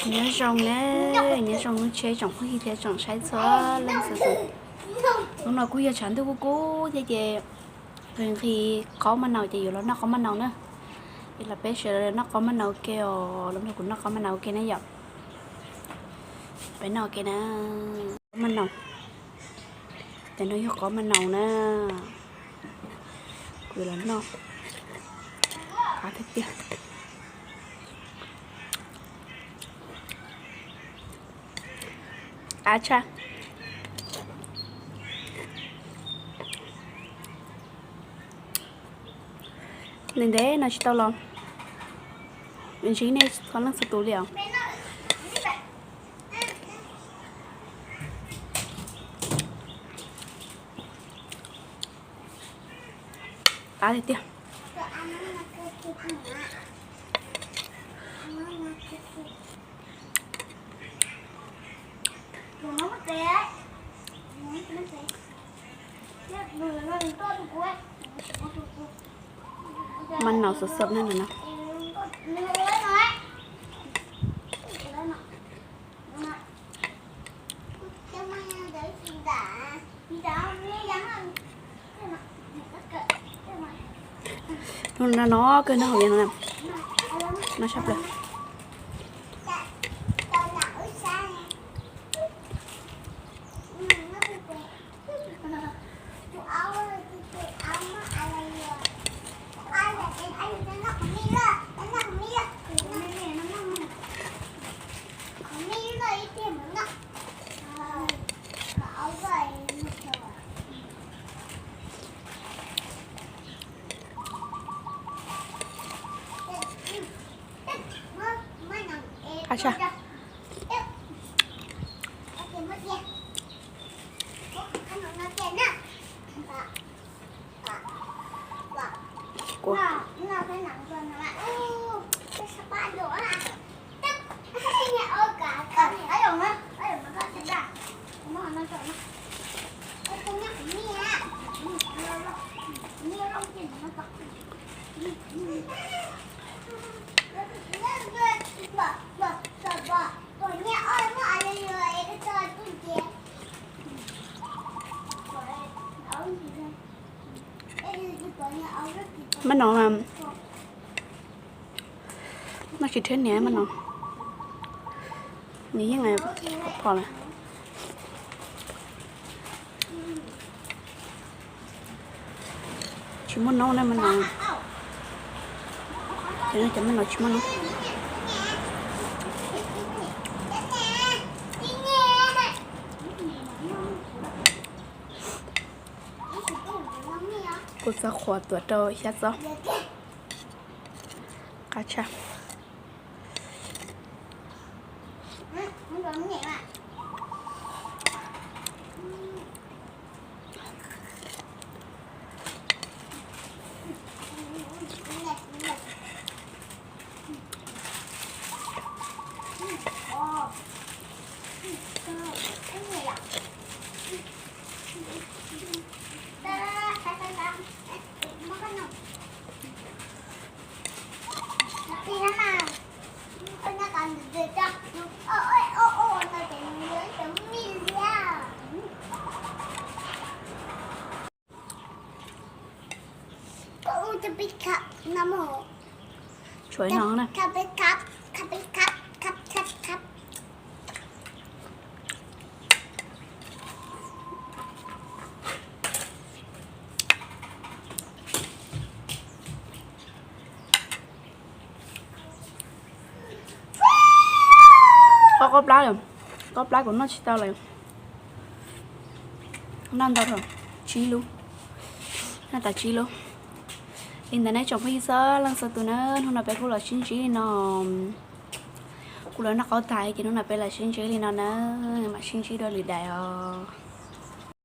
Nyob zoo na, nyob zoo lub tsheb tsoom phooj ywg thiab tsoom saib txhua leej txhua tus. Hnub no kuj yog tshav ntuj kub kub thiab ces nqhis nqhis qaub maj naus ces yuav los noj qaub maj naus na. Es los peb sawv daws noj qaub maj naus ua ke os, los nrog kuv noj qaub maj naus ua ke na yom. Peb noj ua ke na. Qaub maj naus. Cov no yog qaub maj naus na. Kuv los noj. Qab tiag tiag. Qab tshaj. Ntev ntev no tsis tau los ntsib nej txhua leej txhua tus li os. Qab tiag tiag. Maj naus xov xov na no. Hnub no no kawg no hauv yas no, no sab plaws. Qab tshaj. Maj naus, noj tsis dhia niam maj naus, nws yeej phom lawm. Tsis muaj noob na maj naus. Cov no cov maj naus tsis muaj noob. Kua txob qhuav tuav rau xyab txob. Qab tshaj. Tshuav no na. Qaub qaub plab lawm, qaub plab kuv noj tsis tau lawm. Noj ntau rau tsib lub, noj tas tsib lub. Li ntawd nej tsoom phooj ywg txhua leej txhua tus na, hnub no peb kuj los sib ntsib li no. Kuv los noj qaub tas ces hnub no peb los sib ntsib li no na, mam sib ntsib dua lwm daim os.